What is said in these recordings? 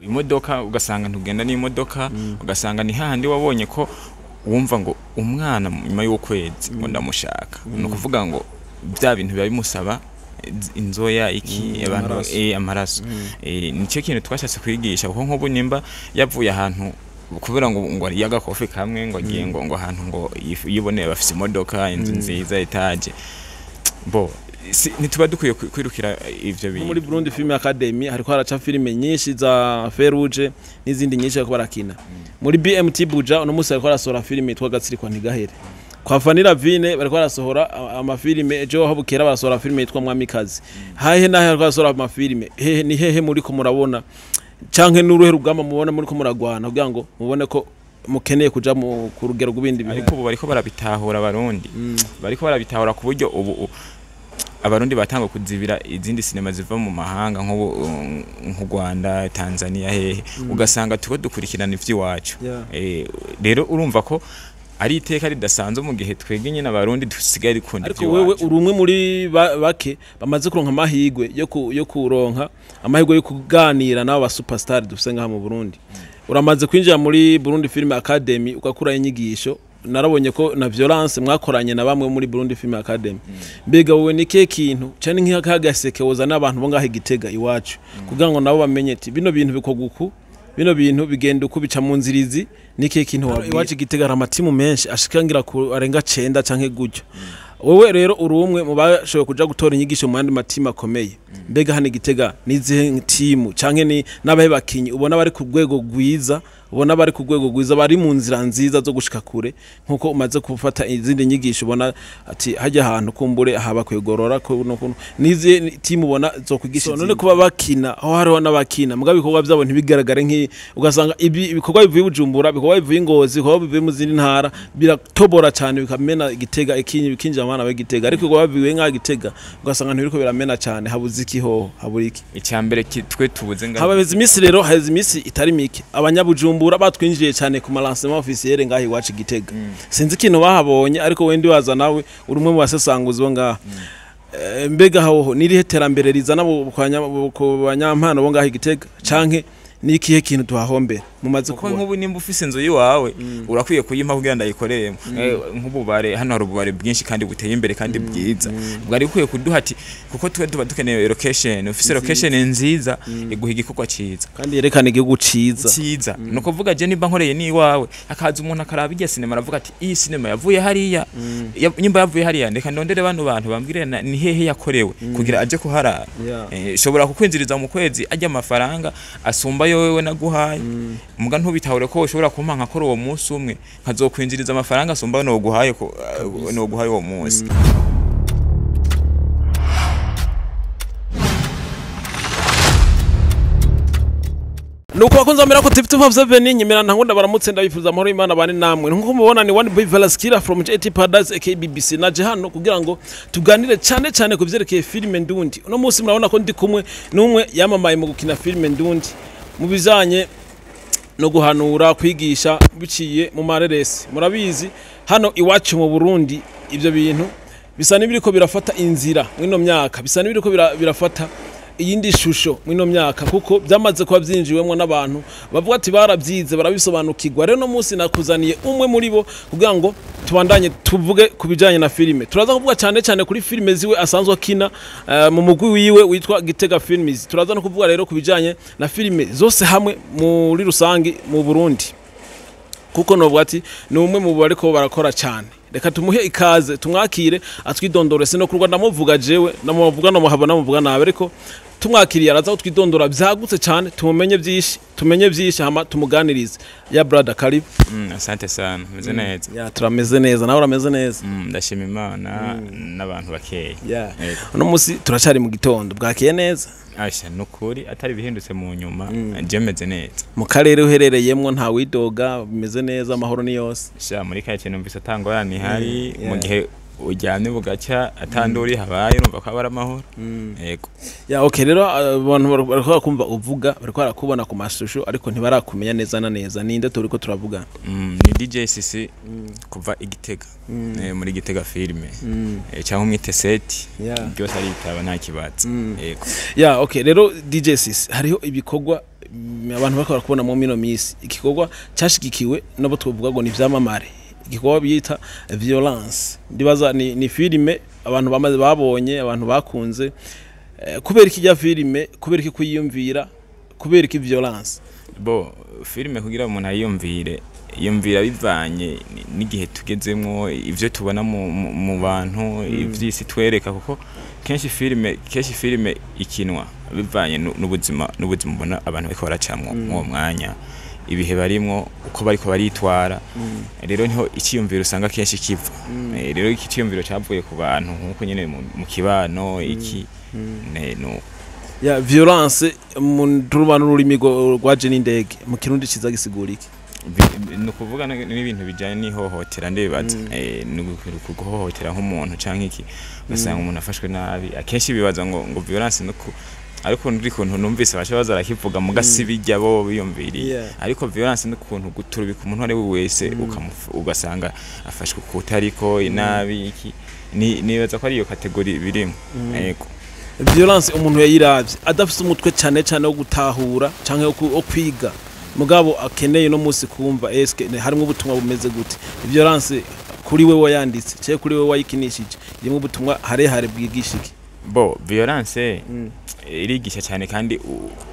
Imodoka ugasanga ntugenda n'imodoka, ugasanga ni hahandi wabonye ko wumva ngo umwana nyuma y'ukwezi ngo ndamushaka. Ni ukuvuga ngo bya bintu biba bimusaba inzoya iki abantu Amaraso. Amaraso. Nicyo kintu twashatse kwigisha, kuko nk'ubu nimba yavuye ahantu kubera ngo ariye agakofi kamwe, ngo agiye ngo ahantu ngo yiboneye bafise imodoka, inzu nziza, etaje, bo ntituba dukwiye kwirukira ivyo bintu. Muri Burundi Film Academy hariko haraca filime nyinshi za Feruje n'izindi nyinshi bariko barakina. Muri BMT Buja uno munsi bariko barasohora filime yitwa Gatsirikwa Ntigahere. Kwa Vanilla Vine bariko barasohora amafilime, ejo aho bukera barasohora filime yitwa Mwamikazi. Hahe nahe bariko barasohora amafilime? Hehe ni hehe muriko murabona, canke n'uruhe rugamba mubona muriko muragwana kugira ngo mubone ko mukeneye kuja mu ku rugero rw'ibindi bihugu? Ariko ubu bariko barabitahura, Abarundi bariko barabitahura, ku buryo ubu Abarundi batanga kuzibira izindi sinema ziva mu mahanga, nk'ubu nk'u Rwanda, Tanzania, hehe, ugasanga turiko dukurikirana ivy'iwacu. Rero urumva ko ari iteka ridasanzwe mu gihe twebwe nyine Abarundi dusigaye dukunda Ariko wewe ivy'iwacu. uri umwe muri bake bamaze kuronka amahirwe yo kuronka amahirwe yo kuganira n'abo ba superstar dufise ngaha mu Burundi. Uramaze kwinjira muri Burundi Film Academy ugakurayo inyigisho. Narabonye ko na Violence mwakoranye na bamwe muri Burundi Film Academy. Mbega wowe ni kihe kintu cyane nk'akagaseke woza n'abantu bo ngaha i Gitega iwacu kugira ngo nabo bamenye ati bino bintu bikorwa uku, bino bintu bigenda uku, bica mu nzirizi? Ni kihe kintu wabwira? Iwacu i Gitega hari amatimu menshi ashikangira ku arenga 9 canke gutyo. Wowe rero uri umwe mu bashoboye kuja gutora inyigisho mu yandi matimu akomeye. Mbega hano i Gitega nizihe timu canke ni n'abahe bakinyi ubona bari ku rwego rwiza, ubona bari ku rwego rwiza, bari mu nzira nziza zo gushika kure, nkuko umaze gufata izindi nyigisho, ubona ati hajya ahantu kumbure aha bakwiye gorora kuno kuno? Nizihe timu ubona zo kwigisha? So, none kuba bakina aho hariho n'abakina mugabo ibikorwa byabo ntibigaragare, nk'i ugasanga ibi ibikorwa bivuye i Bujumbura, ibikorwa bivuye i Ngozi, ibikorwa bivuye mu zindi ntara biratobora cyane, bikamena Igitega, ikinyi bikinjira abana b'Igitega, ariko ibikorwa bivuye nk'aha Gitega ugasanga ntibiriko biramena cyane. Habuze iki hoho? Habura iki? Icya mbere twe tubuze ngaho Habaheze iminsi rero, haheze iminsi itari mike abanyabujumbura batwinjiye cyane ku ma lancement officiel ngaha iwacu i Gitega. Sinzi ikintu bahabonye, ariko wenda waza nawe uri umwe mu basesanguzi bo ngaha. Mbega hoho nirihe terambere rizana ku banyampano bo ngaha i Gitega, canke ni ikihe kintu tuhahombera mumaze Kuko kubona? nk'ubu nimba ufise inzu yiwawe, urakwiye kuyimpa kugira ndayikoreremo. Nk'ububare, hano hari ububare bwinshi kandi buteye imbere kandi bwiza, bwari bukwiye kuduha ati kuko twe tuba dukeneye location. Ufise location nziza iguha igikorwa ciza kandi yerekana igihugu ciza. Ciza. Ni ukuvuga je nimba nkoreye n'iwawe, hakaza umuntu akaraba irya sinema, aravuga ati iyi sinema yavuye hariya. Nimba yavuye hariya, ndeka ndondere bano bantu bambwire ni hehe yakorewe kugira aje kuharara. Shobora kukwinjiriza mu kwezi ajya amafaranga asumba yo wewe naguhaye, muga ntubitahure ko ushobora kumpa nkakora uwo munsi umwe nkazokwinjiriza amafaranga asumba noguhaye ko noguhaye uwo munsi. Nuko bakunze bamera ko TV 257, nyemera ntangunda baramutse, ndabifuza amahoro y'Imana bane namwe. Nkuko mubona ni One Boy Velaskira from JT Paradise aka BBC. Naje hano kugira ngo tuganire cyane cyane ku byerekeye filime ndundi. Uno munsi murabona ko ndi kumwe n'umwe yamamaye mu gukina filime ndundi, mu bijanye no guhanura, kwigisha biciye mu mareresi. Murabizi hano iwacu mu Burundi ibyo bintu bisa n'ibiriko birafata inzira mw'ino myaka, bisa n'ibiriko birafata iyindi shusho mw'ino myaka, kuko byamaze kuba byinjiwemwo n'abantu bavuga ati barabyize, barabisobanukirwa. Rero no munsi nakuzaniye umwe muri bo kugira ngo tubandanye tuvuge ku bijanye na filime. Turaza kuvuga cyane cyane kuri filime ziwe asanzwe akina mu mugwi wiwe witwa Gitega Films. Turaza no kuvuga rero ku bijanye na filime zose hamwe muri rusangi mu Burundi, kuko novuga ati ni umwe mu bariko barakora cyane. Reka tumuhe ikaze, tumwakire, atwidondore. Sino kurwa ndamuvuga jewe, ndamuvuga no muhaba namuvuga nabi, ariko tumwakiriye araza kutwidondora byagutse cyane, tumumenye byinshi, tumenye byinshi, hama tumuganirize. Ya brother, karibu. Asante sana, meze neza. Ya, turameze neza. Nawe urameze neza? Ndashima Imana n'abantu bakeya. Yego. Uno munsi turacari mu gitondo, bwakeye neza? Asha, nukuri atari bihindutse mu nyuma, je meze neza. Mu karere uherereyemwo nta widoga, bimeze neza, amahoro ni yose? Sha, muri kaya kintu numvise atangorane ihari. Mu gihe uryamye bugacya atanduri habaye, urumva ko aba ari amahoro. Yego. Ya, okay. Rero abantu bariko barakumva uvuga, bariko barakubona ku mashusho, ariko ntibarakumenya neza na neza. Ninde turiko turavugana? Ni DJ CC kuva i Gitega. Muri Gitega filime. Cyangwa umwite seti. Byose ari bitaba nta kibazo. Yego. Ya, okay. Rero DJ Sisi, hariho ibikorwa abantu bakora kubona mu mino misi igikorwa cyashigikiwe nabo twovuga ngo ni vyamamare, igikorwa bita Violence. Ndibaza ni filime abantu bamaze babonye, abantu bakunze. Kubera iki rya filime, kubera iki kuyiyumvira, kubera iki Violence? Bo, filime kugira umuntu ayiyumvire, yumvira bivanye n'igihe tugezemwo, ivyo tubona mu bantu, ivy'isi twereka, kuko kenshi filime ikinwa bivanye n'ubuzima ubona abantu bariko baracamwo mw'uwo mwanya, ibihe barimwo, uko bariko baritwara. Rero niho iciyumviro usanga kenshi kiva. Rero iki ciyumviro cavuye ku bantu nkuko nyene mu kibano iki ne no. Ya Violence mu turubano n'ururimi rwaje n'indege, mu Kirundi ciza gisigura iki? Ni ukuvuga n'ibintu bijyanye n'ihohotera, ndibaza. Ni guhohotera nk'umuntu canke iki, ugasanga umuntu afashwe nabi. Akenshi bibaza ngo violence no ku, ariko ndi kuntu numvise baca baza barakivuga muga si bijya bo biyumviriye. Ariko violence ni ukuntu guturubika umuntu ari we wese, ugasanga afashwe kutariko inabi iki. Nibaza ko ari iyo catégorie birimo, yego. Violence umuntu yayiravye adafise umutwe cyane cyane wo gutahura canke wo kwiga, mugabo akeneye no musi kumva eske harimo ubutumwa bumeze gute. Violence kuri we wayanditse cyangwa kuri we wayikinishije, irimo ubutumwa harehare bwigisha iki? Bo, violence irigisha cyane, kandi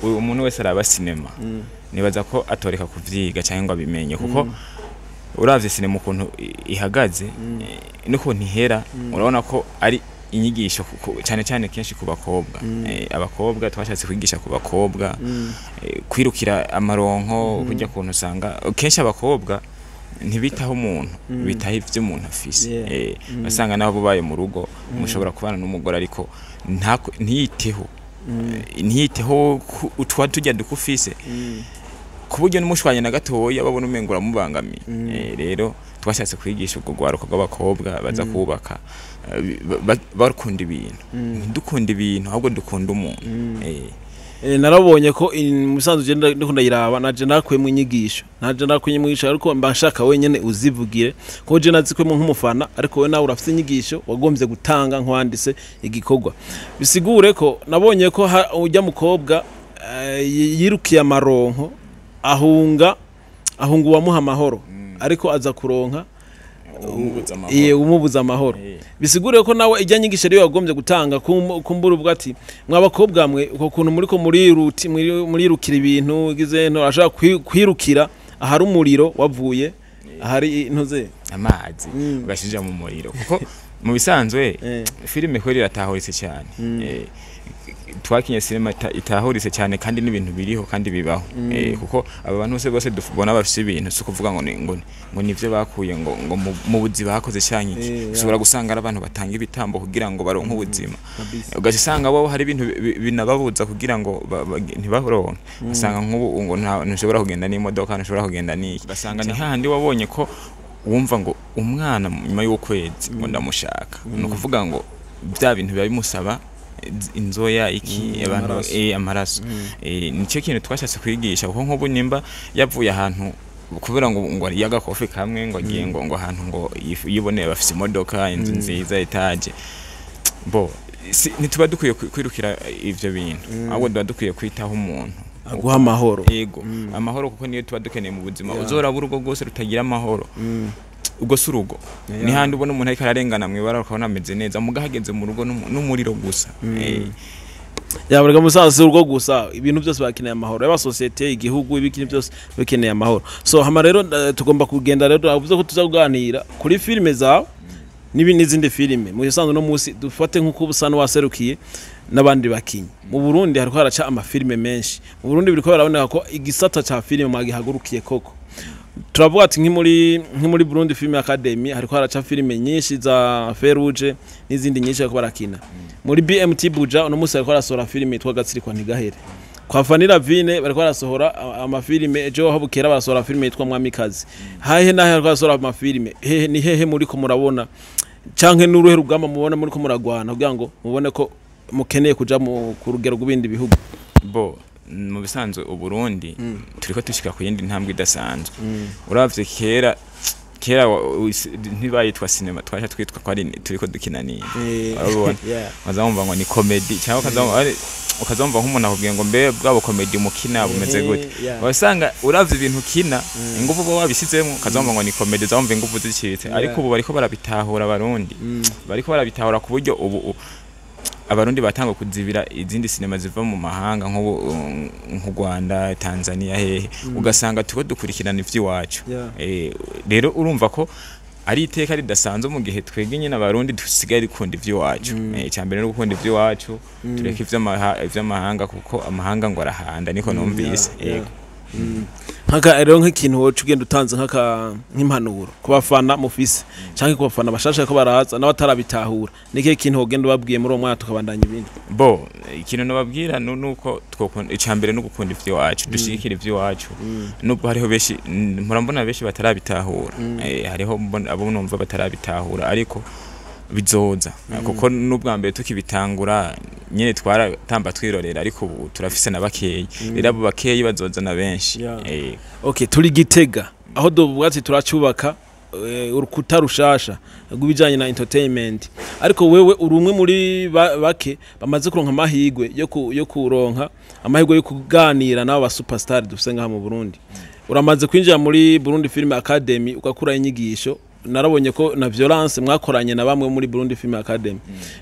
umuntu wese araba sinema nibaza ko atoreka kuvyiga cyangwa ngo abimenye, kuko uravye sinema ukuntu ihagaze, n'ukuntu ihera, urabona ko ari inyigisho cyane cyane kenshi ku bakobwa. Abakobwa twashatse kwigisha ku bakobwa, kwirukira amaronko kujya kuntu usanga kenshi abakobwa ntibitaho umuntu, bitaho ivyo umuntu afise. Basanga nabo bubaye mu rugo, mushobora kubana n'umugore ariko ntiyiteho utwa tujya dukufise, ku buryo n'umushwanye na gatoya babona umengo uramubangamiye. Rero twashatse kwigisha ubwo rwaruka rw'abakobwa baza kubaka, bakunda ibintu, ntidukunda ibintu ahubwo dukunda umuntu. Narabonye ko mu bisanzwe je ndiko ndayiraba, naje nakuyemo inyigisho, naje nakuyemo inyigisho, ariko mba nshaka wenyene uzivugire, kuko je nazikuyemo nk'umufana, ariko we nawe urafite inyigisho wagombye gutanga nkwanditse igikorwa. Bisigure ko nabonye ko ujya mukobwa yirukiye amaronko, ahunga uwamuha amahoro, ariko aza kuronka umubuza amahoro. Iye, umubuza amahoro. Bisigure ko nawe ijya nyigisho rero wagombye gutanga kumbura uvuga ati mwabakobwa mwe, uko kuntu muriko muriruti murirukira ibintu gize nto ashaka kwirukira ahari umuriro wavuye ahari intuze amazi, ugashija mu muriro, kuko mu bisanzwe filime kweri iratahuritse cyane. Twakinye sinema itahuritse cyane, kandi n'ibintu biriho kandi bibaho. Kuko aba bantu bose tubona bafise ibintu, si ukuvuga ngo nivyo bakuye ngo mu buzi bakoze canke iki. Ushobora gusanga ari abantu batanga ibitambo kugira ngo baronke ubuzima, ugaca usanga bo hari ibintu binababuza kugira ngo ntibaronke. Usanga nk'ubu ngo ntushobora kugenda n'imodoka, ntushobora kugenda n'iki, ugasanga ni hahandi wabonye ko wumva ngo umwana nyuma y'ukwezi ngo ndamushaka. Ni ukuvuga ngo bya bintu biba bimusaba inzoya iki, abantu amaraso. Amaraso. Nicyo kintu twashatse kwigisha, kuko nk'ubu nimba yavuye ahantu kubera ngo ariye agakofi kamwe, ngo agiye ngo ahantu ngo yiboneye bafise imodoka, inzu nziza, etaje, bo ntituba dukwiye kwirukira ivyo bintu, ahubwo tuba dukwiye kwitaho umuntu aguha amahoro. Yego, amahoro, kuko niyo tuba dukeneye mu buzima. Uzoraba urugo rwose rutagira amahoro, ubwo si urugo. Ni handi ubona umuntu ariko ararengana mw'ibara ukabona ameze neza, muga hageze mu rugo n'umuriro gusa. Yabarega musaza, si urugo gusa, ibintu byose bakeneye amahoro, yaba société, igihugu, ibiki byose bikeneye amahoro. So hama rero tugomba kugenda rero, avuze ko tuza kuganira kuri filime zawe n'izindi filime mu bisanzwe. No munsi dufate nk'uko ubusa n'uwaserukiye n'abandi bakinyi mu Burundi, hariko haraca amafilime menshi mu Burundi, biriko biraboneka ko igisata ca filime mwagihagurukiye koko. Turavuga ati nk'i muri Burundi Film Academy hariko haraca filime nyinshi za Feruje n'izindi nyinshi bariko barakina. Muri BMT Buja uno munsi hariko harasohora filime yitwa Gatsirikwa Ntigahere. Kwa Vanilla Vine bariko barasohora amafilime, ejo aho bukera barasohora filime yitwa Mwamikazi. Hahe nahe hariko harasohora amafilime, hehe ni hehe muriko murabona canke n'uruhe rugamba mubona muriko muragwana kugira ngo mubone ko mukeneye kuja mu ku rugero rw'ibindi bihugu? Bo, mu bisanzwe Uburundi turiko dushika ku yindi ntambwe idasanzwe. Uravye kera, kera ntibayitwa sinema, twaca twitwa ko ari turiko dukina nini, urabona, waza wumva ngo ni comedy cyangwa ukaza wumva Ukazumva nk'umuntu akubwiye ngo mbe bwabo comedy mukina bumeze gute? Yeah. Wasanga uravye ibintu ukina, ingufu uba wabisizemo, ukazumva ngo ni comedy, uzumva ingufu zicitse. Ariko ubu bariko barabitahura, abarundi bariko barabitahura, ku buryo ubu abarundi batanga kuzibira izindi sinema ziva mu mahanga, nk'ubu nk'u Rwanda, Tanzania, hehe, ugasanga turiko dukurikirana ivy'iwacu. Rero urumva ko ari iteka ridasanzwe mu gihe twebwe nyine abarundi dusigaye dukunda ivy'iwacu. Icya mbere ni ugukunda ivy'iwacu, tureke ivy'amahanga, kuko amahanga ngo arahanda, niko numvise. Yeah. Yego. Nkaka rero, nk'ikintu woca ugenda utanze nk'impanuro ku bafana mufise canke ku bafana bashasha ko baraza n'abatarabitahura, ni ikihe kintu wogenda ubabwiye muri uwo mwanya, tukabandanya ibindi? Bo, ikintu nababwira nuko twokunda, icya mbere ni ugukunda ivy'iwacu, dushigikira ivy'iwacu, nubwo hariho benshi, mpora benshi batarabitahura. Hariho abo numva batarabitahura, ariko bizoza, kuko n'ubwa mbere tukibitangura nyene twaratamba twirorera, ariko ubu turafise na bakeyi. Rero abo bakeyi bazozana benshi. Okay, turi Gitega aho tuvuga ati turacubaka urukuta rushasha rw'ibijanye na entertainment, ariko wewe uri umwe muri bake bamaze kuronka amahirwe yo kuronka amahirwe yo kuganira n'abo ba superstar dufise ngaha mu Burundi. Uramaze kwinjira muri Burundi Film Academy ugakura inyigisho, narabonye ko na Violence mwakoranye na bamwe muri Burundi Film Academy.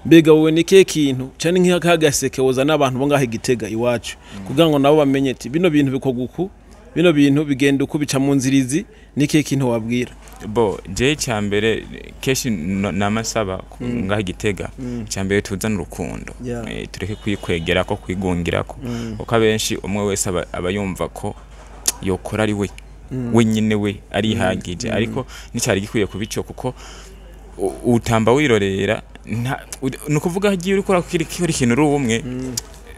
Mbega wowe ni kihe kintu cyane nk'akagaseke wozana abantu bo ngaha i Gitega iwacu, kugira ngo nabo bamenye ati bino bintu bikorwa uku, bino bintu bigenda uku, bica mu nzirizi? Ni kihe kintu wabwira? Bo, je icya mbere kenshi namasaba ngaha i Gitega, icya mbere tuzana urukundo. Tureke kwikwegera ko kwigungirako, kuko abenshi umwe wese aba yumva ko yokora ari we wenyine, we arihagije, ariko nticyari gikwiye kuba ico, kuko utamba wirorera. Ni ukuvuga agiye uriko urakora ikintu uri umwe,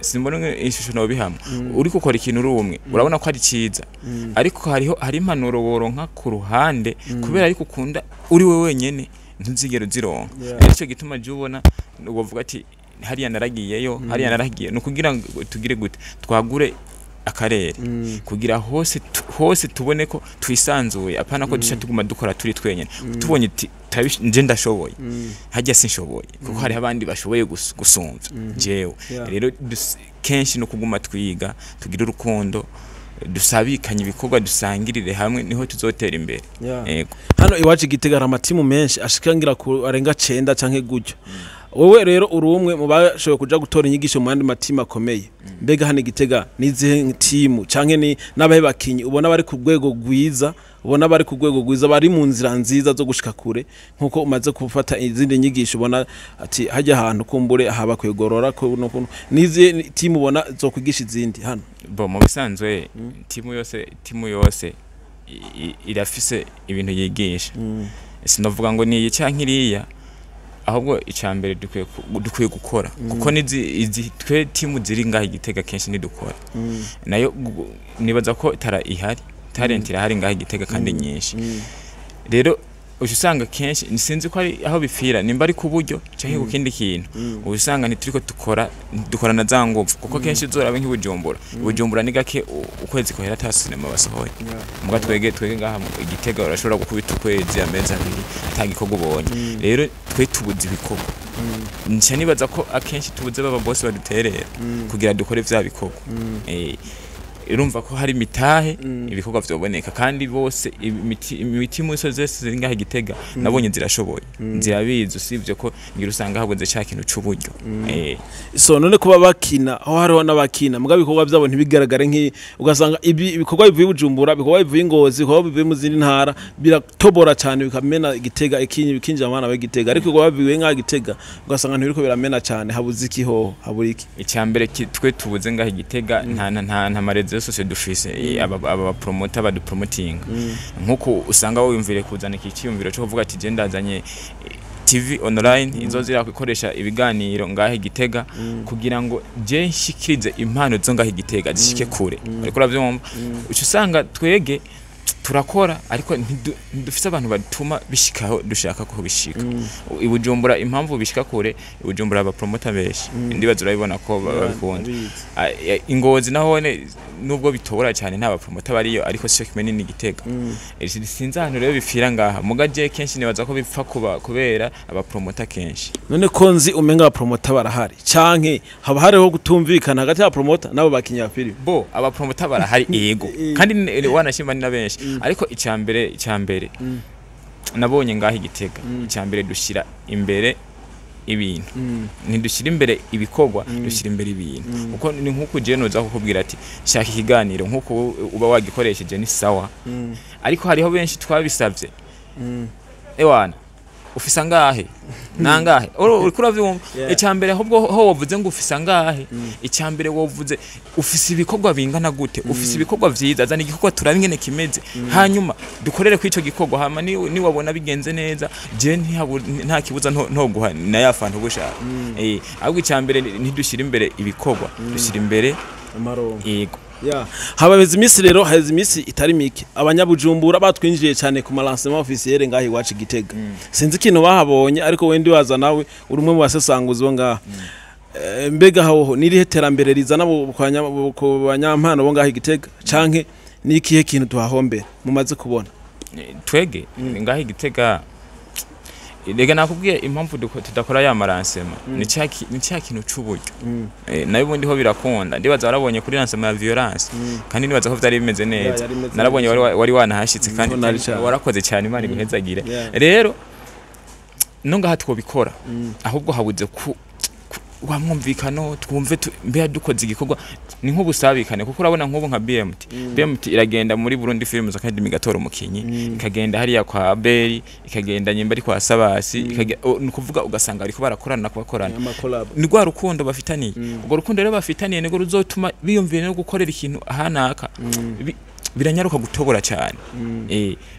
simbona ishusho nobihamwe. Uriko ukora ikintu uri umwe, urabona ko ari cyiza, ariko hariho hari impanuro woronka ku ruhande, kubera ariko ukunda uri we wenyene ntuzigera uzironka. Aricyo gituma je ubona wovuga ati hariya naragiyeyo, hariya naragiye, ni ukugira ngo tugire gute, twagure akarere, kugira hose tubone ko twisanzuye, apana ko duca tuguma dukora turi twenyene. Tubonye ati nje ndashoboye, hajya sinshoboye, kuko hariho abandi bashoboye gusumvya jewe. Rero kenshi no kuguma twiga, tugira urukundo, dusabikanye ibikorwa, dusangirire hamwe, niho tuzotera imbere. Yego. Hano iwacu i Gitega hari amatimu menshi ashika ngira ku arenga 9 canke gutyo. Wowe rero uri umwe mu bashoboye kuja gutora inyigisho mu yandi matimu akomeye. Mbega hano i Gitega nizihe timu canke ni n'abahe bakinyi ubona bari ku rwego rwiza, ubona bari ku rwego rwiza, bari mu nzira nziza zo gushika kure, nkuko umaze gufata izindi nyigisho, ubona ati hajya ahantu kumbure aha bakwiye gorora kuno kuno, nizihe timu ubona zo kwigisha izindi hano? Bo, mu bisanzwe timu yose irafise ibintu yigisha. Sinovuga ngo ni iyi canke iriya, ahubwo icya mbere dukwiye gukora, kuko nizi izi twe timu ziri ngaha i Gitega kenshi ntidukora nayo. Nibaza ko tara ihari, talent irahari ngaha i Gitega kandi nyinshi. Rero uca usanga kenshi sinzi ko ari aho bipfira, nimba ari ku buryo canke ku kindi kintu, uba usanga ntituriko dukora na za nguvu, kuko kenshi uzorabe nk'i Bujumbura, i Bujumbura ni gake ukwezi kohera ata sinema basohoye. Muga twege ngaha mu Gitega urashobora gukubita ukwezi, amezi 2 ata gikorwa ubonye. Rero twe tubuze ibikorwa. Nca nibaza ko akenshi tubuze baba bose baduterera kugira dukore vya bikorwa. Urumva ko hari imitahe, ibikorwa vyoboneka, kandi bose imiti zose ziri ngaha i Gitega nabonye zirashoboye, zirabizi, usibye ko ngira usanga habuze ca kintu c'uburyo. So none kuba bakina, aho hariho n'abakina mugabo ibikorwa byabo ntibigaragare, nk'i ugasanga ibi ibikorwa bivuye i Bujumbura, ibikorwa bivuye i Ngozi, ibikorwa bivuye mu zindi ntara biratobora cyane, bikamena Igitega, ikinyi bikinjira abana b'Igitega, ariko ibikorwa bivuye nk'aha Gitega ugasanga ntibiriko biramena cyane. Habuze iki hoho? Habura iki? Icya mbere twe tubuze ngaha i Gitega, nta ma réseaux sociaux dufise. Aba promoter badupromotinga, nkuko usanga wiyumvire kuzana iki cyiyumviro cyo kuvuga ati je ndazanye TV online izoza ikoresha ibiganiro ngaha i Gitega, kugira ngo je nshikirize impano zo ngaha i Gitega zishike kure, ariko uravyumva, uca usanga twege Turakora, ariko ntidufise abantu batuma bishikaho dushaka ko bishika. I Bujumbura, impamvu bishika kure, i Bujumbura aba promoter benshi, ndibaza urabibona ko babikunda. Ndabizi. Ingozi nahone nubwo bitobora cyane, nta ba promoter bariyo, ariko sico kimwe nini Gitega. Sinzi ahantu rero bipfira ngaha, muga je kenshi nibaza ko bipfa kuba kubera aba promoter kenshi. None ko nzi umenga aba promoter barahari, canke haba hariho gutumvikana hagati ya promoter n'abo bakinyi ba filime? Bo aba promoter barahari, ego, kandi wanashima ni na benshi, ariko icambere nabonye ngaha i Gitega, icambere dushira imbere ibintu, ntidushyira imbere ibikorwa, dushyira imbere ibintu, kuko ni nk'uko ugiye noza kukubwira ati shaka ikiganiro nk'uko uba wagikoresheje ni sawa, ariko hariho benshi twabisabye, ewana ufise angahe nangahe, uriko uravyumva? Icambere ahubwo ho wavuze ngo ufise angahe, icambere wovuze ufise ibikorwa bingana gute, ufise ibikorwa vyiza, zana igikorwa turabe ingene kimeze, hanyuma dukorere kuri ico gikorwa, hama ni wabona bigenze neza, je nta kibuza ntoguha na ya fanta ubushaka. Ahubwo icambere ntidushyira imbere ibikorwa, dushyira imbere amarongo. Yego. Ya, habaheze iminsi rero, haheze iminsi itari mike abanyabujumbura batwinjiye cyane ku ma lancement officiel ngaho iwacu i Gitega. Sinzi ikintu bahabonye, ariko wenda waza nawe uri umwe mu basesanguzi bo ngaha. Mbega hoho nirihe terambere rizana ku banyampano bo ngaho i Gitega, canke ni ikihe kintu tuhahombera mumaze kubona? Twege ngaho i Gitega, rega nakubwiye impamvu tudakora ya ma lancement, ni cya kintu c'uburyo. Nayo ubundi ho birakunda, ndibaza warabonye kuri lancement ya violence, kandi nibaza ko vyari bimeze neza. Yari imeze Narabonye neza. wari wanahashitse kandi Niho nari cane. warakoze cyane, Imana iguhezagire. Rero no ngaha twobikora, ahubwo habuze ku wa mwumvikano, twumve mbega dukoze igikorwa ni nk'ubusabikane, kuko urabona nk'ubu nka BMT, BMT iragenda muri Burundi Films Academy igatora umukinyi, ikagenda hariya kwa Abeli, ikagenda nyimba ari kwa Sabasi, ni ukuvuga ugasanga bariko barakorana kubakorana. Ama collab. Ni rwa rukundo bafitaniye. Urwo rukundo rero bafitaniye nirwo ruzotuma biyumviye no gukorera ikintu ahanaka. Biranyaruka gutobora cyane,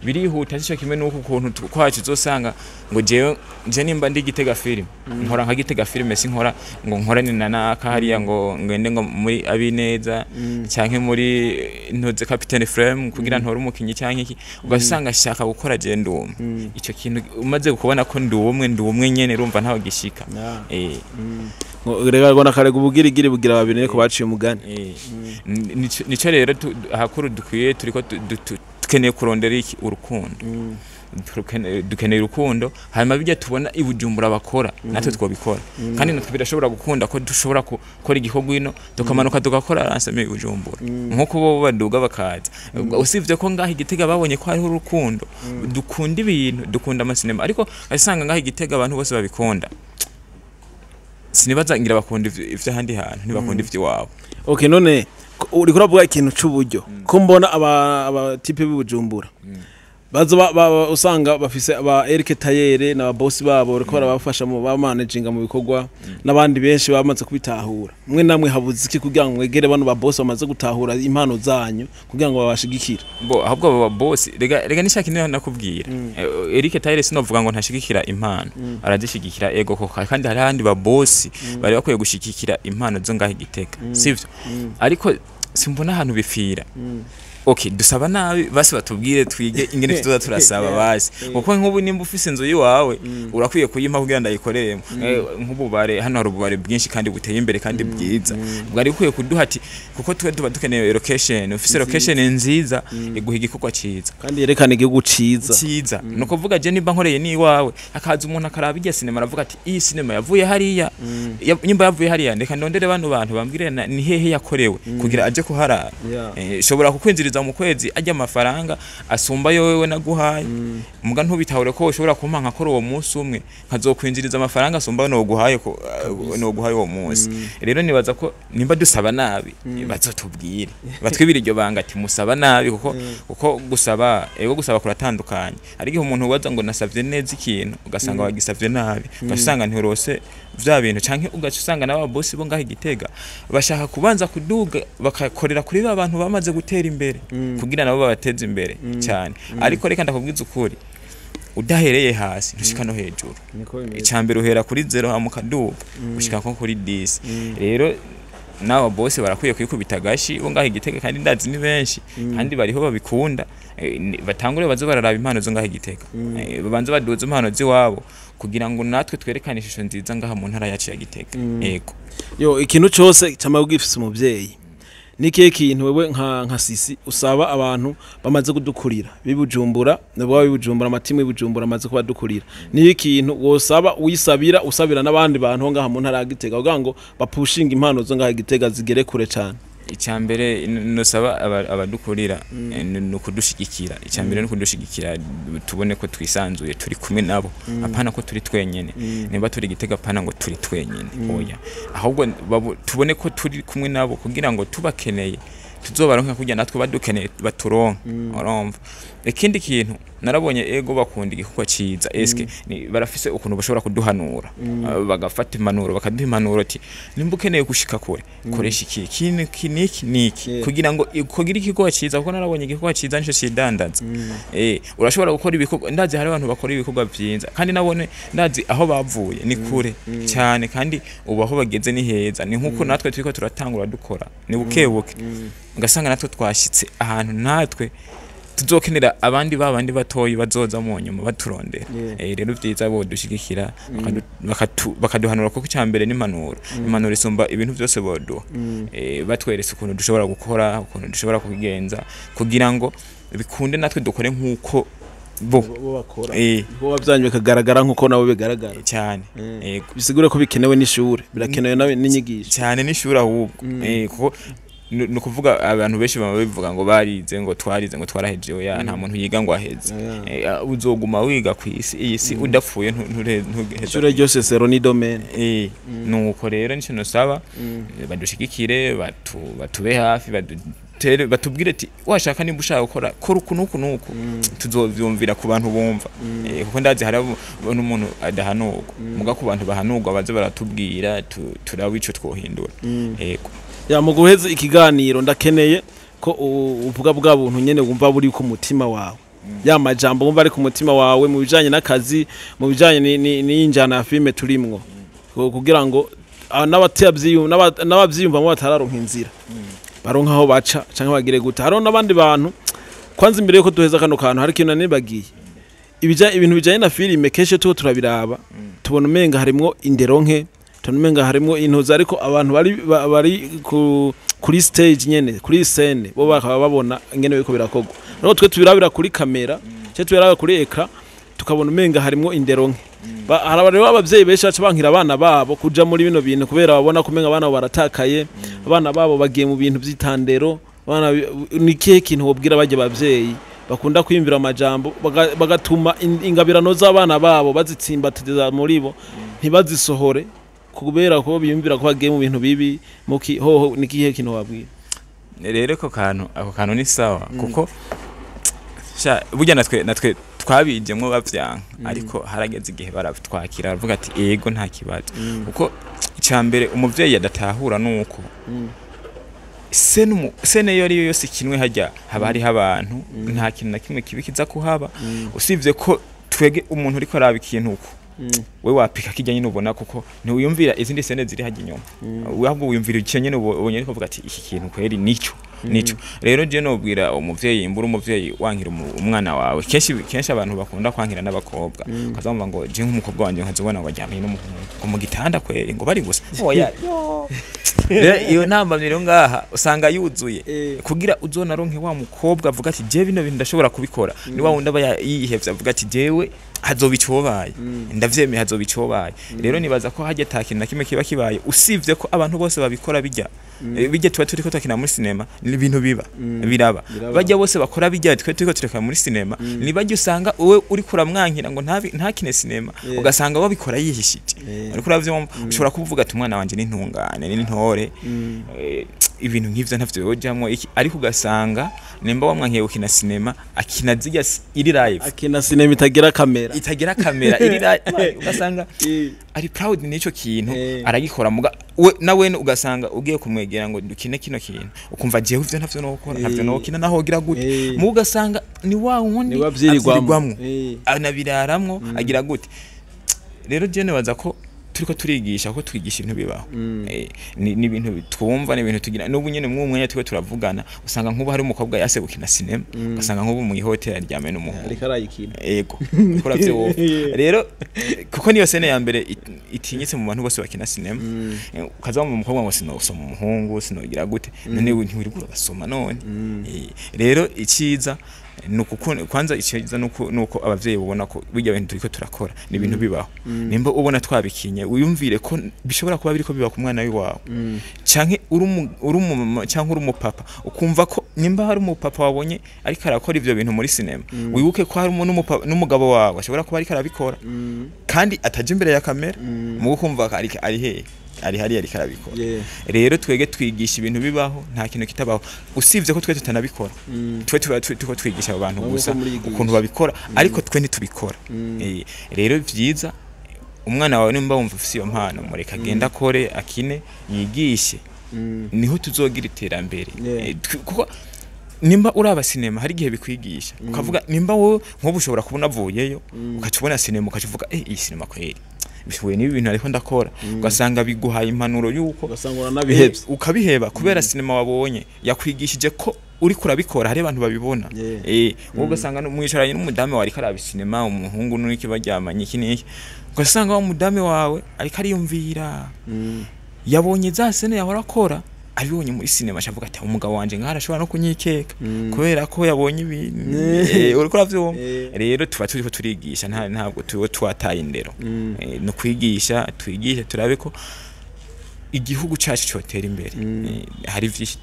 birihuta, sico kimwe n'uko ukuntu kwacu uzosanga ngo jewe je nimba ndi Gitega film nkora nka Gitega film, sinkora ngo nkorane na naka hariya, ngo ngende ngo muri Abineza canke muri ntoze Captain Frame kugira ntore umukinyi canke iki, ugasanga shaka gukora je ndumwe. Ico kintu umaze kubona ko ndi umwe, ndi umwe nyene, urumva ntaho gishika. Rega ngo nakarega ubugirigiri bugira babiri, niko baciye umugani. Nico rero hakuru dukwiye turiko dukeneye kurondera iki? Urukundo. Dukeneye urukundo, hanyuma bijya tubona i Bujumbura bakora natwe twobikora, kandi natwe birashobora gukunda ko dushobora gukora igikorwa ino, tukamanuka tugakora lancement i Bujumbura nkuko bo baduga bakaza. Usibye ko ngaho i Gitega babonye ko hariho urukundo, dukunda ibintu, dukunda amasinema, ariko asanga ngaho i Gitega abantu bose babikunda, sinibaza ngira bakunda ivy'ahandi hantu, ntibakunda ivy'iwabo. Okay, none uriko uravuga ikintu c'uburyo, ko mbona aba type b'Ibujumbura baza usanga bafise aba Eric Tayere na boss babo bariko barabafasha mu bamanaginga mu bikorwa, n'abandi benshi bamaze kubitahura, mwe namwe habuze iki kugira ngo mwegere bano ba boss bamaze gutahura impano zanyu kugira ngo babashigikire? Bo ahubwo abo ba boss, rega nishaka niyo nakubwira. Eric Tayere sinovuga ngo ntashigikira impano, arazishigikira, ego koko, kandi hari abandi ba boss bari bakwiye gushigikira impano zo ngaho i Gitega, sivyo? Ariko simbona ahantu bipfira. Okay, dusaba nabi, basi batubwire twige ingene tuzoza turasaba basi, kuko nk'ubu nimba ufise inzu yiwawe urakwiye kuyimpa kugira ndayikoreremo. Nk'ububare hano hari ububare bwinshi kandi buteye imbere kandi bwiza, bwari bukwiye kuduha ati kuko twe tuba dukeneye location, ufise location nziza iguha igikorwa ciza kandi yerekana igihugu ciza. Ciza. Ni ukuvuga je nimba nkoreye n'iwawe, hakaza umuntu akaraba irya sinema, aravuga ati iyi sinema yavuye hariya, nyimba yavuye hariya, reka ndondere bano bantu bambwire ni hehe yakorewe kugira aje kuharara. Shobora kukwinjiriza mu kwezi ajya amafaranga asumba yowewe naguhaye, muga ntubitahure ko ushobora kumpa nkakora uwo munsi umwe nkazokwinjiriza amafaranga asumba noguhaye ko noguhaye uwo munsi. Rero nibaza ko nimba dusaba nabi, bazotubwire, batwibire iryo banga ati musaba nabi, kuko gusaba, ego, gusaba kuratandukanye. Ariko igihe umuntu ubaza ngo nasavye neza ikintu, ugasanga wagisavye nabi, ugasanga ntirose vya bintu, canke ugaca usanga n'aba boss bo ngaho i Gitega bashaka kubanza kuduga bakakorera kuri ba bantu bamaze gutera imbere kugira nabo babateze imbere cyane. Ariko reka ndakubwiza ukuri, udahereye hasi ntushika no hejuru. Icambere uhera kuri zero hama ukaduga ushika nko kuri 10. Rero n'aba bose barakwiye kwikubita agashi bo ngaho i Gitega, kandi ndazi ni benshi kandi bariho babikunda. Batangure baze bararaba impano zo ngaha i Gitega. Babanze baduze impano z'iwabo kugira ngo natwe twerekane ishusho nziza ngaha mu ntara yacu ya Gitega. Yego. Yo, ikintu cose cama gifise umuvyeyi. Ni ikihe kintu wewe nka Sisi usaba abantu bamaze kudukurira bibujumbura, nabo bibujumbura, amatimu y'ibujumbura amaze kubadukurira? Ni ikintu wosaba, wisabira, usabira n'abandi bantu ngaha mu ntara ya Gitega kugira ngo bapushinga impano zo ngaha i Gitega zigere kure cane? Icyambere nusaba abadukurira ni ukudushigikira. Icyambere ni ukudushigikira, tubone ko twisanzuye, turi kumwe nabo, apana ko turi twenyene. Niba turi Gitega, apana ngo turi twenyene, oya, ahubwo tubone ko turi kumwe nabo kugira ngo tubakeneye tuzobaronka, kugira natwe badukeneye baturonka, urumva. Ikindi kintu narabonye, ego, bakunda igikorwa ciza. Eske barafise ukuntu bashobora kuduhanura, bagafata impanuro, bakaduha impanuro ati nimba ukeneye gushika kure, koresha iki, iki niki niki niki, kugira ngo kugira igikorwa ciza, kuko narabonye igikorwa ciza nico cidandaza. Urashobora gukora ibikorwa, ndazi hari abantu bakora ibikorwa vyiza, kandi nabone ndazi aho bavuye ni kure cyane, kandi ubu aho bageze ni heza. Ni nkuko natwe turiko turatangura dukora, ni buke buke, ugasanga natwe twashitse ahantu natwe tuzokenera abandi babandi batoyi bazoza mu nyuma baturondera. Rero vyiza bo dushigikira, bakaduhanura, kuko icyambere n'impanuro. Impanuro isumba ibintu byose boduha. Batweretse ukuntu dushobora gukora, ukuntu dushobora kubigenza kugira ngo bikunde natwe dukore nk'uko bo bo bakora, ibikorwa byanyu bikagaragara nk'uko nabo bigaragara. Cyane, yego. Bisigure ko bikenewe n'ishure, birakenewe nawe n'inyigisho. Cyane, n'ishuri ahubwo. Kuko ni ukuvuga abantu benshi baba bivuga ngo barize, ngo twarize, ngo twarahejeje. Oya, nta muntu yiga ngo aheze. Uzoguma wiga ku isi, iyi si udapfuye ntugeheza. Ishure ryose sero ni domaine. Nuko rero nico nosaba, badushigikire, batube hafi, badutere, batubwire ati washaka, nimba ushaka gukora, kora uku nuku nuku, tuzovyumvira ku bantu bumva. Kuko ndazi hari n'umuntu adahanurwa, muga ku bantu bahanurwa baze baratubwira, turabe ico twohindura. Yego. Ya, mu guheza ikiganiro ndakeneye ko uvuga bwa buntu nyene wumva buri ku mutima wawe, ya majambo wumva ari ku mutima wawe mu bijanye n'akazi, mu bijanye n'injana ya filime turimwo, kugira ngo n'abavyiyumvamo batararonka inzira baronka aho baca canke bagire gute. Hariho n'abandi bantu. Kwanza imbere yuko duheza kano kantu, hari ikintu nibagiye. Ibintu bijanye na filime, kenshi tuko turabiraba tubona umenga harimwo indero nke, tubona umenga harimwo intuza, ariko abantu bari kuri stage nyene, kuri scène, bo bakaba babona ingene biriko birakorwa. Ariko twe tubirabira kuri kamera cyo tubirabira kuri écran, tukabona umenga harimwo indero nke. Hari rero abavyeyi benshi baca bankira abana babo kuja muri bino bintu kubera babona kumenga abana babo baratakaye, abana babo bagiye mu bintu vy'itandero. Abana ni ikihe kintu wobwira barya bavyeyi bakunda kwiyumvira amajambo bagatuma ingabirano z'abana babo bazitsimbatiza muri bo, ntibazisohore kubera ko biyumvira ko bagiye mu bintu bibi muki hoho? Ni ikihe kintu wabwira? Rero ako kantu ni sawa, kuko sha burya natwe twabijemwo bavyanka, ariko harageze igihe baratwakira, baravuga ati ego, nta kibazo. Kuko icambere umuvyeyi adatahura nuko scène iyo ariyo yose ikinwe hajya haba hariho abantu, nta kintu na kimwe kibi kiza kuhaba, usibye ko twege umuntu uriko araba ikintu uko we wapika kijya nyine ubona, kuko ntiwiyumvira izindi scène ziri hajya inyuma, we ahubwo wiyumvira icyo nyine ubonye, ariko uvuga ati iki kintu kweri nico nico. Rero je nobwira umuvyeyi, imbura umuvyeyi wankira umwana wawe, kenshi kenshi abantu bakunda kwankira n'abakobwa, ukazumva ngo je nk'umukobwa wanje nkazobona ngo aryamye n'umuhungu ngo mu gitanda kweri, ngo bari gusa, oya. Rero iyo ntambamyi rero ngaha usanga yuzuye, kugira uzonaronke wa mukobwa avuga ati je bino bintu ndashobora kubikora, ni wa wundi aba yihevye avuga ati jewe hazoba icobaye, ndavyemeye, hazoba icobaye. Rero nibaza ko hajya ata kintu na kimwe kiba kibaye, usivye ko abantu bose babikora bijya bijya tuba turiko tukina muri sinema, ni ibintu biba biraba. Biraba. Bajya bose bakora bijya twe turiko tureka muri sinema, ni bajya usanga wowe uriko uramwankira ngo ntakine sinema, ugasanga wabikora yihishije. Uriko uravyumva, ushobora kuvuga ati umwana wanje ni intungane, ni intore, ibintu nk'ivyo ntavyo yojamwo iki, ariko ugasanga nimba wamwankiye gukina sinema, akina zirya iri live. Akina sinema itagira kamera. Itagira kamera, iri live, ugasanga ari proud n'ico kintu, aragikora. Muga we nawe ugasanga ugiye kumwegera ngo dukine kino kintu, ukumva jewe ivyo ntavyo nokora, ntavyo nokina, naho wogira gute. Muga ugasanga ni wa wundi Niwe avyirirwamwo. Anabiraramwo, agira gute. Rero je nibaza ko Turiko turigisha kuko twigisha ibintu bibaho. Ni ibintu twumva, ni ibintu tugira n'ubu nyene mu mwanya turiko turavugana, usanga nk'ubu hari umukobwa yase gukina sinema, ugasanga nk'ubu mu ihoteli aryamye n'umuhungu. Ariko arayikina. Ego, ukora vyo rero, kuko niyo scène ya mbere itinyitse mu bantu bose bakina sinema. Ukaza mu mukobwa ngo sinosoma umuhungu, sinogira gute, none ntiwirirwa urabasoma none. Rero iciza nuko kwanza iciza nuko abavyeyi babona ko bijya bintu turiko turakora ni ibintu bibaho. Nimba ubona twabikinye, wiyumvire ko bishobora kuba biriko biba ku mwana wiwawe, canke uri umumama canke uri umupapa, ukumva ko nimba hari umupapa wabonye ariko arakora ivyo bintu muri sinema, wibuke ko hari n'umugabo wawe ashobora kuba ariko arabikora kandi ataje imbere ya kamera, mu kumva ko ari hehe, ari hariya ariko arabikora. Rero twege twigisha ibintu bibaho, nta kintu kitabaho, usibye ko twe tutanabikora. Twe tuba turiko twigisha abo bantu Mwebwe gusa ko murigisha. ukuntu babikora, ariko twe ntitubikora. Rero vyiza, umwana wawe nimba wumva ufise iyo mpano, mureka agende akore, akine, yigishe, niho tuzogira iterambere. Kuko nimba uraba sinema, hari igihe bikwigisha, ukavuga nimba wowe nk'ubu ushobora kubona avuyeyo, ukaca ubona sinema, ukaca uvuga: "Eh, iyi sinema kweri bihuye n'ibi bintu ariko ndakora." Ugasanga biguhaye impanuro yuko ugasanga uranabihevye. Ukabiheba kubera sinema wabonye yakwigishije ko uri kurabikora hari abantu babibona. Wowe ugasanga mwicaranye n'umudamu wawe ariko araba sinema, umuhungu n'iki baryamanye, iki n'iki, ugasanga wa mudamu wawe ariko ariyumvira, yabonye za scène yahora akora, abibonye muri sinema, ashavuga ati: "Umugabo wanje ngaho arashobora no kunyikeka kubera ko yabonye ibintu." Uriko uravyumva? Rero tuba turiko turigisha, ntabwo tuba twataye indero. No kwigisha, twigishe turabe ko igihugu cacu cotera imbere. Hari vyinshi,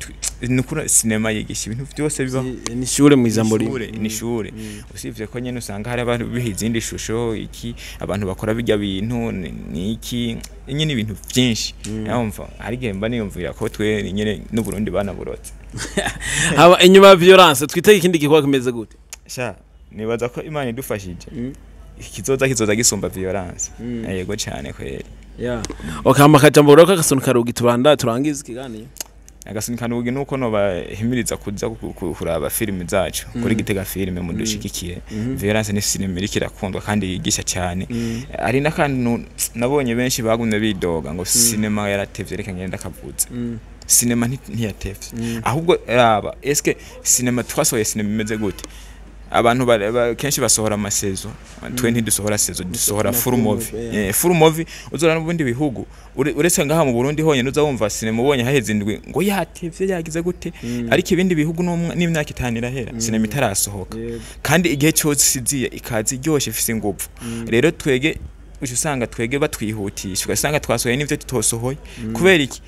nukuri sinema yigisha ibintu byose bibaho. Ni ishure mu ijambo rimwe. Ishure, ni ishure, usibye ko nyene usanga hari abantu biha izindi shusho, iki abantu bakora bijya bintu ni iki nyene, ibintu byinshi. Yumva hari igihe mba niyumvira ko twe nyene n'u Burundi banaburotse. Haba inyuma ya violence twitege ikindi gikorwa kimeze gute? Sha, nibaza ko Imana idufashije, kizoza kizoza gisumba violence. Yego cyane kweri. Yeah. Okay, hama akajambo rero k'agasoni karugi tubanda turangiza ikiganiro. Agasunika nugi nuko nobahimiriza kuza kuraba filimi zacu kuri Gitega Filime, mudushigikiye. Violence ni sinema iriko irakundwa kandi yigisha cyane. Hari n'akantu nabonye benshi bagumye bidoga ngo sinema yaratevye, reka ngende ndakavuze: sinema ntiyatevye, ahubwo raba eske sinema twasohoye, sinema imeze gute? Abantu kenshi basohora ama saison, twe ntidusohora saison, dusohora full movie. Full movie uzora n'ubundi bihugu, uretse ngaha mu Burundi honyine uza wumva sinema ubonye haheze indwi ngo yatevye, yagize gute, ariko ibindi bihugu n'imyaka 5 irahera sinema itarasohoka. Kandi igihe cyose isiziye ikaza iryoshe, ifise ingufu. Rero twege uca usanga twege batwihutisha, ugasanga twasohoye n'ivyo tutosohoye. Kubera iki?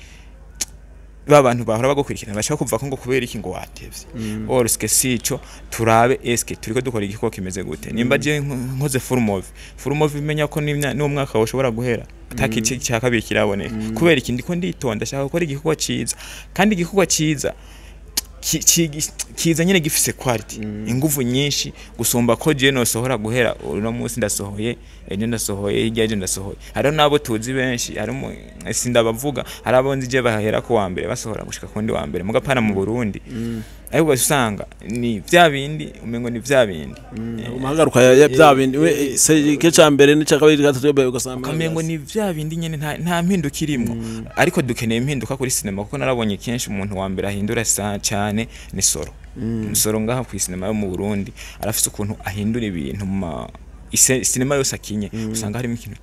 Ba bantu bahora bagukurikirana bashaka kuva ko ngo kubera iki ngo watevye. Or eske sico turabe eske turiko dukora igikorwa kimeze gute? Nimba je nkoze full movie, full movie menya ko n'umwaka woshobora guhera atakice cya kabiri kiraboneka. Kubera iki? Ndiko nditonda, shaka gukora igikorwa ciza, kandi igikorwa ciza kiza nyene gifise quality, inguvu nyinshi gusumba ko je nosohora guhera uno munsi ndasohoye, ejo ndasohoye, hirya ejo ndasohoye. Hariho n'abo tuzi benshi, harimo sindabavuga, hari abo nzi je bahera ku wa mbere basohora gushika ku wundi wa mbere, mugapana mu Burundi, ariko ugaca usanga ni vya bindi, umengo ni vya bindi. Umuhagaruka ya bya bindi we se igice ca mbere n'ica kabiri gatatu ugasanga ukamengo ni vya bindi nyene, nta mpinduka irimwo. Ariko dukeneye impinduka kuri sinema, kuko narabonye kenshi umuntu wa mbere ahindura sa cyane ni Soro. Soro ngaha ku sinema yo mu Burundi arafise ukuntu ahindura ibintu mu sinema yose akinye, usanga harimo ikintu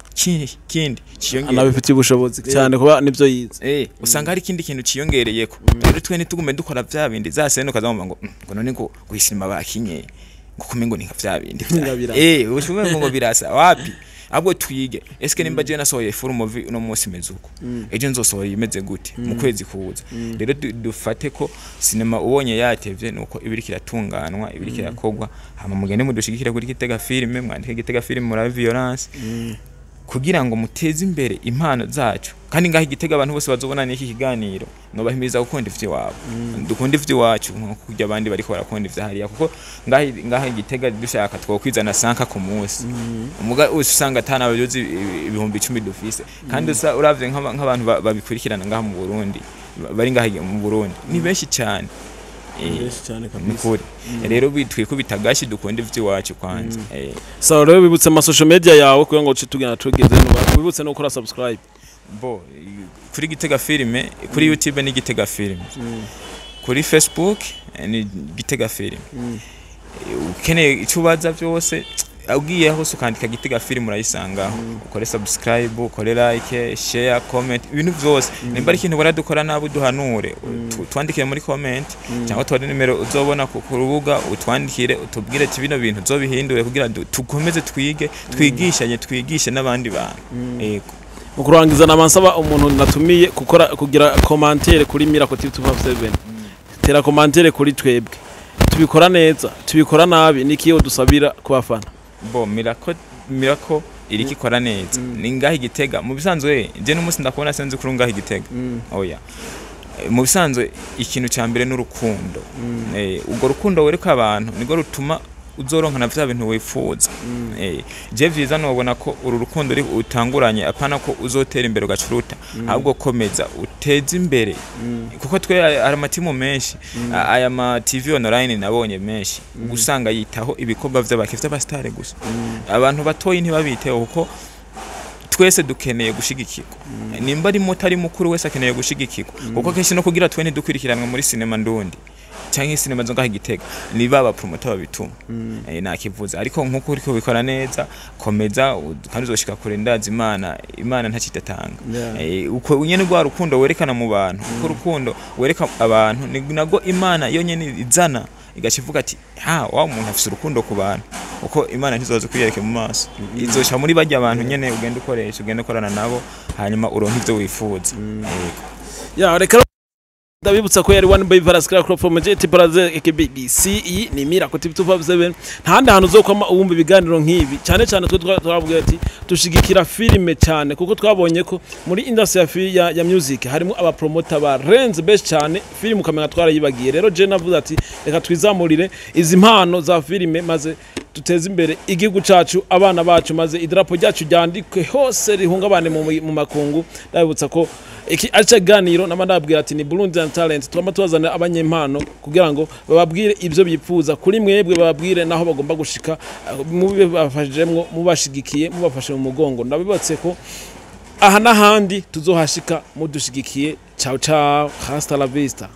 kindi ciyongera. Anabifitiye ubushobozi cyane kuba nibyo yize. Usanga hari ikindi kintu ciyongereyeko. Rero twe ntitugume dukora vya bindi za scène, ukazamva ngo ngo none ngo isinema bakinye ngo kumengo ni nka vya bindi Nga birasa. Ushume ngo birasa wapi? Ahubwo twige eske nimba je nasohoye full movie uno munsi imeze uko, ejo nzosohora imeze gute mu kwezi kuza? Rero dufate ko sinema ubonye yatevye nuko ibiriko iratunganwa, ibiriko irakorwa. Hama mugende mudushigikire kuri Gitega Filime, mwandike Gitega Filime, murabe violence kugira ngo muteze imbere impano zacu. Kandi ngaho igitega abantu bose bazobona n'iki kiganiro, nobahimiriza gukunda ivy'iwabo, dukunda ivy'iwacu nko kurya abandi bariko barakunda ivya hariya, kuko ngaho igitega dushaka twokwizana sanka ku munsi, umuga usanga atana abayozi 10,000 dufise. Kandi uravye nk'abantu babikurikirana ngaha mu Burundi, bari ngaha mu Burundi ni benshi cyane. Benshi cyane kabisa. Nukuri rero twikubita agashi, dukunda ivy'iwacu kwanza. Sawa, rero bibutse ama social media yawe kugira ngo uce tugenda tugeze no wibutse no gukora subscribe. Bo kuri Gitega Filime, kuri YouTube ni Gitega Filime, kuri Facebook ni Gitega Filime. Ukeneye icyo ubaza byose, ugiye hose ukandika Gitega Filime urayisangaho. Ukore subscribe, ukore like, share, comment, ibintu byose. Nimba ari ikintu ubona dukora nabi, uduhanure, twandikire muri comment cyangwa tubone nimero uzobona ku rubuga, utwandikire utubwire ati bino bintu uzobihindure kugira tukomeze twige, twigishanye, twigishe n'abandi bantu. Yego. Mu kurangiza, namansaba umuntu natumiye gukora kugira commentaire kuri Miracle TV 257. Tera commentaire kuri twebwe, tubikora neza, tubikora nabi, nikiyo dusabira ku bafana. Bo Miracle iriko ikora neza, ni ngaho igitega. Mu bisanzwe je n'umunsi ndakubona sinzi kuri ngaho igitega, oya. Mu bisanzwe ikintu ca mbere n'urukundo. Urwo rukundo wereka abantu nirwo rutuma uzoronka na vya bintu wifuza. Je vyiza nobona ko uru rukundo uri utanguranye, apana ko uzotera imbere ugacuruta, ahubwo komeza uteze imbere, kuko twe hari amatimu menshi, aya ma TV online nabonye menshi usanga yitaho ibikorwa vy'abake vy'abastare gusa, abantu batoyi ntibabiteho, kuko twese dukeneye gushigikirwa. Nimba ari muto, ari mukuru, wese akeneye gushigikirwa, kuko kenshi no kugira twe ntidukurikiranwe muri sinema ndundi canke sinema zo ngaha Igitega, ni baba promoter babituma. Nakivuze, ariko nkuko uriko ubikora neza, komeza kandi uzoshika kure. Ndazi Imana ntacitatanga. Uko nyene rwa rukundo werekana mu bantu, uko urukundo wereka abantu ni nago Imana yo nyene izana igaca ivuga ati ha wa muntu afise urukundo ku bantu, uko Imana ntizoza kwiyereka mu maso, izoca muri barya abantu nyene ugenda ukoresha, ugenda ukorana nabo, hanyuma uronka ivyo wifuza. Yego. Ya, reka ndabibutsa ko yari One Boy Varaskra from JT Brazil KBBC. Iyi ni Miracle TV 257. Nta handi hantu uzokwama uwumva ibiganiro nk'ibi, cyane cyane twe twabwiye ati dushigikira filime cyane, kuko twabonye ko muri industry ya music harimo abapromota barenze best cyane, filime ukamenya twarayibagiye. Rero je navuze ati reka twizamurire izi mpano za filime, maze duteze imbere igihugu cacu, abana bacu, maze idarapo ryacu ryandikwe hose, rihungabane mu makungu. Ndabibutsa ko iki ari cyo ganiro nama ndababwira ati ni Burundian Talent. Twama tubazanira abanyempano kugira ngo bababwire ibyo bipfuza kuri mwebwe, bababwire naho bagomba gushika, mube bafashijemwo, mubashigikiye, mubafashe mu mugongo. Ndabibatse ko aha n'ahandi tuzohashika mudushigikiye. Ciao ciao, hasta la vista.